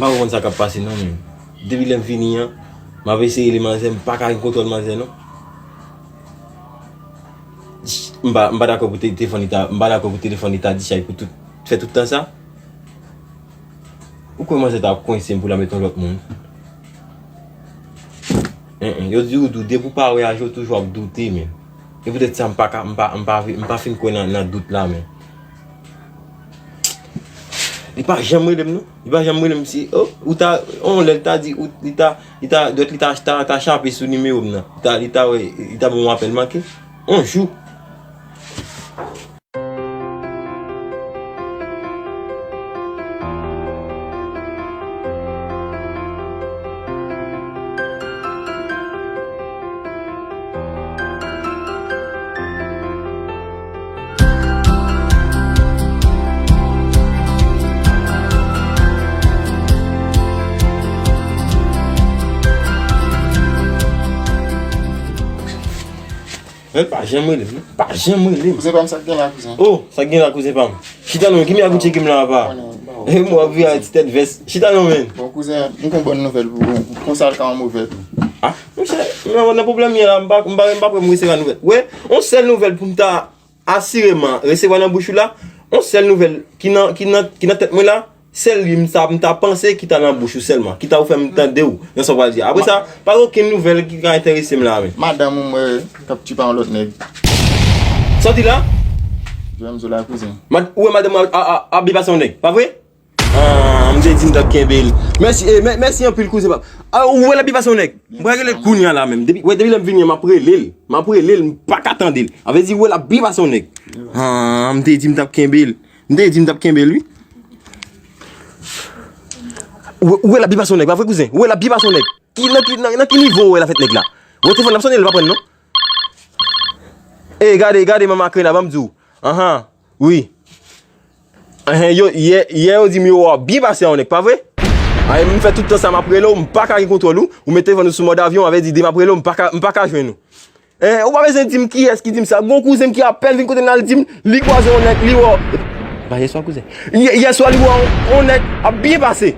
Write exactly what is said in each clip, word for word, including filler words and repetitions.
pa konprann sa k ap pase non, men. Depi lè m vini an, m ap eseye li manzè, m pa ka gen kontwòl manzè non. M pa, m pa dakò pou te-, telefòn li ta, m pa dakò pou telefòn li ta di chay pou tout, fè tout tan sa. Ou kwè manzè ta ap kwense m pou l al met yon lòt moun? En, en, yo di ou dou-, depi w pa wè aje, w toujou ap doute, men. E poutèt sa, m pa ka, m pa, m pa, m pa fin kwè nan, nan dout la, men. Li pa janm rele m, non. Li pa janm rele m. Si, oh, ou ta, on lè, li ta di, ou, li ta, li ta, dwèt li ta, ta, ta chape sou nimewo m nan. Li ta, li ta, wè, li ta ban m apèl manke. On jou. Men pa janm rele m, non. Pa janm rele m. Kouzen pa m, sa k gen la, kouzen? Oh, sa k gen la, kouzen pa m? Chita non, ki mè a Gucci ki m la apa? E mwen ap vire a ti tèt vès. Chita non, men. Bon, kouzen, m gon bòn nouvèl pou ou. Konsa l ka yon movè tou. Ah, monchè, men nan pwoblèm mwen la, m pa, m pa, m pa prè m resevwa nouvèl. Wè, yon sèl nouvèl pou m ta asireman resevwa nan bouch ou la, yon sèl nouvèl ki nan, ki nan, ki nan tèt mwen la, sèl li m sa, m ta panse ki ta nan bouch ou sèlman, ki ta ou fè m tande w nan sa w pral di a. Apre sa, pa gen okenn nouvèl ki ka enterese m la, men. Madanm ou m wè k ap tchipa yon lòt nèg. Sa w di la? Jwenn m zo la, kouzen. Mad-, ou wè madanm ou a, a, a, ap byen pase yon nèg, pa vre? Ah, m te di m t ap kenbe l. Mèsi, eh, mè-, mèsi anpil, kouzen pa m. Ah, ou wè l ap byen pase yon nèg. M pral rele l kounye a la menm. Depi, wè, depi lè m vini an, m ap rele l. M ap rele l, m pa ka tande l. A vle di, ou wè l ap byen pase yon nèg. Ah, m te di m t ap kenbe l. M te di m t ap kenbe l, wi. Ou, ou wè l ap byen pase yon nèg, pa vre, kouzen? Ou wè l ap byen pase yon nèg. Ki, nan ki, nan, nan ki nivo ou wè l ap fè nèg la? Ou wè telefòn nan ap sonnen, l pa pran n, non? Ey, gade, gade, manman Makrena, ban m di w. Anhan, wi. Anhan, yo, yè, yè yo di m yo wè w ap byen pase a yon nèg, pa vre? Ay, m fè tout tan sa m ap rele w, m pa ka gen kontwòl ou. Ou met telefòn ou sou mòd avyon, avè di, depi m ap rele w, m pa ka, m pa ka jwenn ou. Eh, ou pa bezwen di m kiyès ki di m sa. Gon kouzen m ki apèn vin kote m nan, l di m li kwaze yon nèg, li wè. E pa yèswa, kouzen. Yè, yèswa, li wè yon, yon nèg ap byen pase.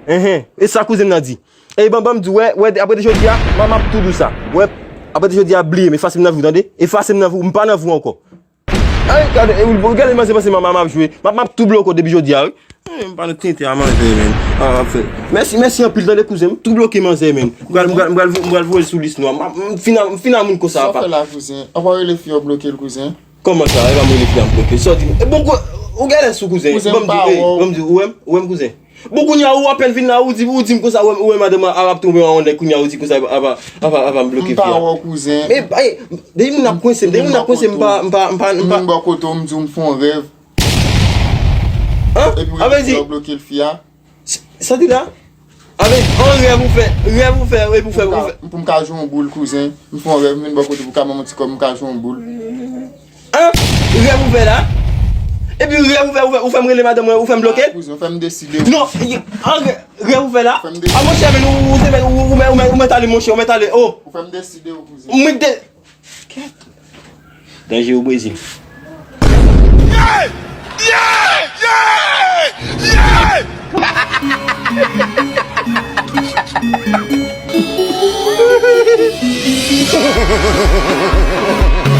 Enhen, e sa kouzen m nan di. E ban, ban m di w, wè, wè, apre de jodi a, m, m ap tou di w sa. Wè, apre de jodi a, bliye m, efase m nan vi w, tande? Efase m nan vi w, m pa nan vi w ankò. Ay, gade, e, ou, gade manzè panse manman m ap jwe. M ap, m ap tou bloke w depi jodi a, wi. Eh, m pa nan tenten a manzè, men. A, ap fè. Mèsi, mèsi anpil, tande kouzen. M tou bloke manzè, men. M pral, m pral, m pral vo-, m pral voye l sou lis nwa. M ap, m fin a, m fin a moun konsa. Sa w fè la, kouzen? Ou pa rele fi a w bloke l, kouzen? Kòman sa? E pa m rele fi a m bloke l. Sa w di? E bon, kou-, ou genlè sou, kouzen. Kouzen, m pa wè w. Ban m di w, ou wè m, ou wè m, kouzen. Bon, kounye a, ou apèn vin la, ou di, ou di m konsa, ou wè, ou wè madanm ap, ap twonpe yon nèg, kounye a, ou di konsa, ap, ap, ap, ap, ap bloke fi a. M pa wè w, kouzen. Men, ay, depi moun ap kwense m, depi moun ap kwense m, m pa, m pa, m pa, m pa. M vin bò kote w, m di w m fè yon rèv. An? Epi w bloke l fi a. Sa di la? Avè, an rèv ou fè, rèv ou fè, epi ou fè, ou fè. Pou m ka, pou m ka jwe yon boul, kouzen. M fè yon rèv, m vin bò kote pou ka ban m yon ti kòb, m ka jwe yon boul. An? Rèv ou fè la? Epi rèv ou fè, ou fè, ou fè m rele madanm mwen, ou fè m bloke l? Kouzen, ou fè m deside. Non, y-, an rè-, rèv ou fè la? Ou fè m deside. A monchè, men ou, ou, ou, ou, ou, ou, ou mèt ale, monchè, ou mèt ale, oh. Ou fè m deside, wi, kouzen. Mwen de-, Danje o Brezil. Yeah! Yeah! Yeah! Yeah!